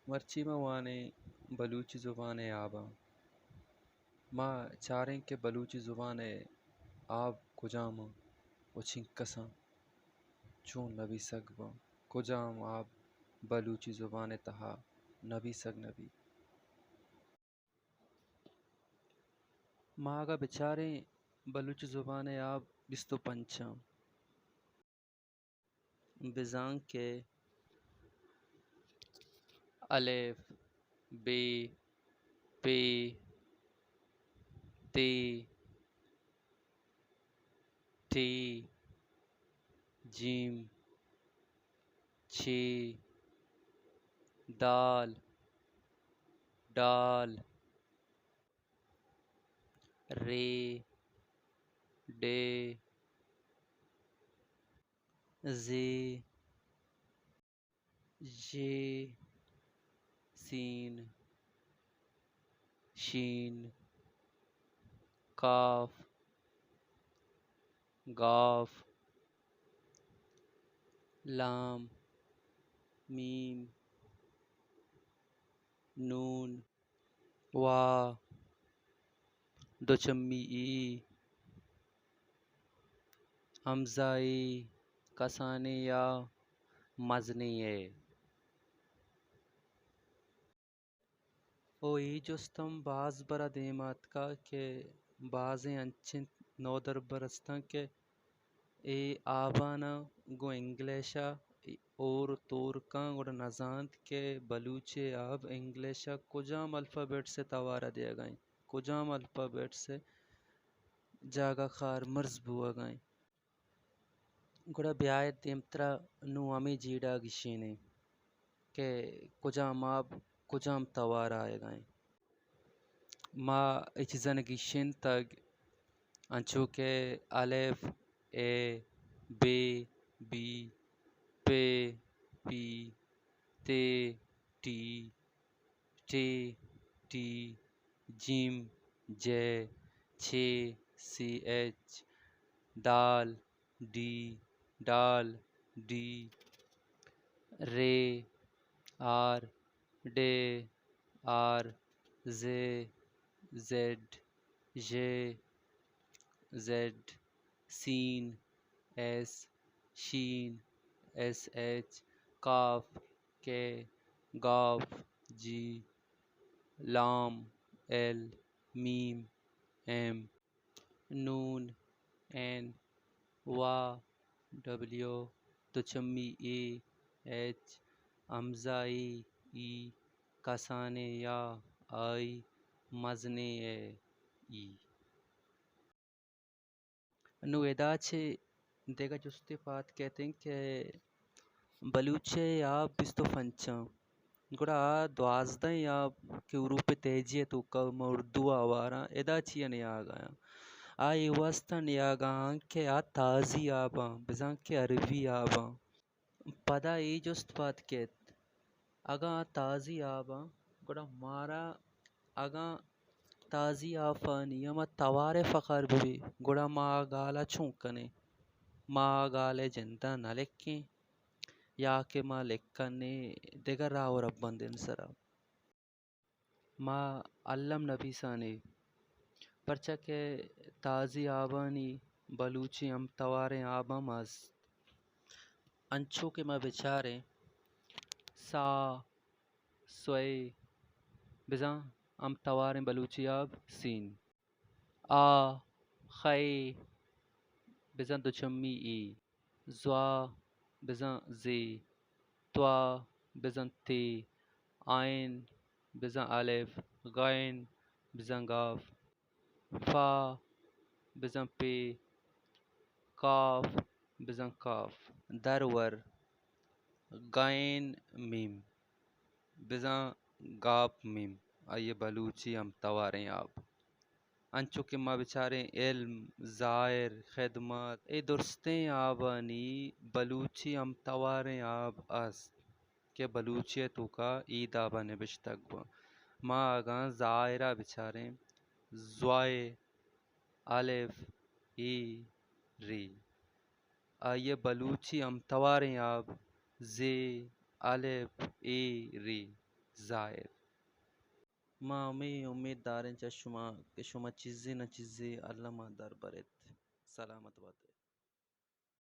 مرچی ما وانیں بلوچی زبان ءِ آباں۔ ما چاریں کہ بلوچی زبان ءِ آب کجام اَنت ءُ چنکس اَنت، چون نبیسگ بنت، کجام آب بلوچی زبان ءِ تہا نبیسگ نہ بیت۔ ما اگاں بچاریں بلوچی زبان ءِ آب بیست ءُ پنچ اَنت۔ بزاں کہ الف، بے، پے، تے، ٹی، جیم، چے، دال، ڈال، رے، ڈے، زے، ژے، سین، شین، کاف، گاف، لام، میم، نون، وا، دوچمی ای، ہمزہ ای، کسانیں یا، مزنیں اے۔ او اے جست ہم باز برا دیما اتکا کہ بازیں انچیں نودربر استاں کہ اے آباناں گوں انگلش ءَ ہور و تور کن، گڑا نزانت کہ بلوچی آب انگلش ءَ کجام الفابیٹس ءِ توار ءَ دیگا انت، کجام الفابیٹس ءِ جاگہ کارمرز بوگا انت۔ گڑا بیایت دیمترا نوں ہمے جیڑہ گیشینیں کہ کجام آب کجام توار ءَ آیگا انت۔ ما اے چیزاں گیشینتگ، انچو کہ الف، اے، بے، بی، پے، پی، تے، ٹی، ٹے، ٹی، جیم، جے، چھے، سی ایچ، دال، ڈی، ڈال، ڈی، رے، آر، ڈے، آر، زے، زیڈ، ژے، زیڈ، سین، ایس، شین، ایس ایچ، کاف، کے، گاف، جی، لام، ایل، میم، ایم۔ نون، عین، وا، ڈبلیو، دوچمی اے، ایچ، ہمزہ اے، ای، کسانیں یا، آئی، مزنیں اے، ای۔ نوں ادا چہ دگہ جستے پاد کیت انت کہ بلوچی ءِ آب بیست ءُ پنچ انت، گڑا آ دوازدہیں آب کہ حروف تہجی ءِ توکا ما اردو ءَ ہواراں، ادا چیا نیاگا آں؟ آ اے واستا نیاگا آں کہ آ تازی آب آں، بزاں کہ عربی آب آں۔ پدا اے جست پاد کیت، اگاں آ تازی آب آں، گڑا مارا اگاں تازی آپانی ہما توار ءِ فخر بہ بی، گڑا ما آ گال ءَ چون کنیں؟ ما آ گال ءِ جند ءَ نہ لکیں، یا کہ ما لکنے دگہ راہ ءُ ربندانی سرا؟ ما الم نبیسانی، پرچا کہ تازی آبانی بلوچی ہم تواریں آب ہم است۔ انچو کہ ما بچاریں، سا، سوئے، بزاں ہم تواریں بلوچی آب سین۔ آ، خے، بزاں دوچمی ای۔ زوا، بزاں زی۔ توا، بزاں تی۔ عین، بزاں الف۔ غین، بزاں گاف۔ فا، بزاں پی۔ کاف، بزاں کاف۔ درور، غین میم، بزاں گاپ میم، آئی ءِ بلوچی ہم تواریں آب۔ انچو کہ ما بچاریں علم، زاہر، خدمت، اے درستیں آبانی بلوچی ہم تواریں آب است کہ بلوچی ءِ توکا اے داب ءَ نبشتگ باں۔ ما اگاں زاہر ءَ بچاریں، زوائے، الف، اے، ری۔ آئی ءِ بلوچی ہم تواریں آب، زے، الف، اے، ری۔ زاہر۔ ما ہمے امیت داریں چہ شما کہ شما چیزے نہ چیزے الما در بر ایت۔ سلامت بات ئے۔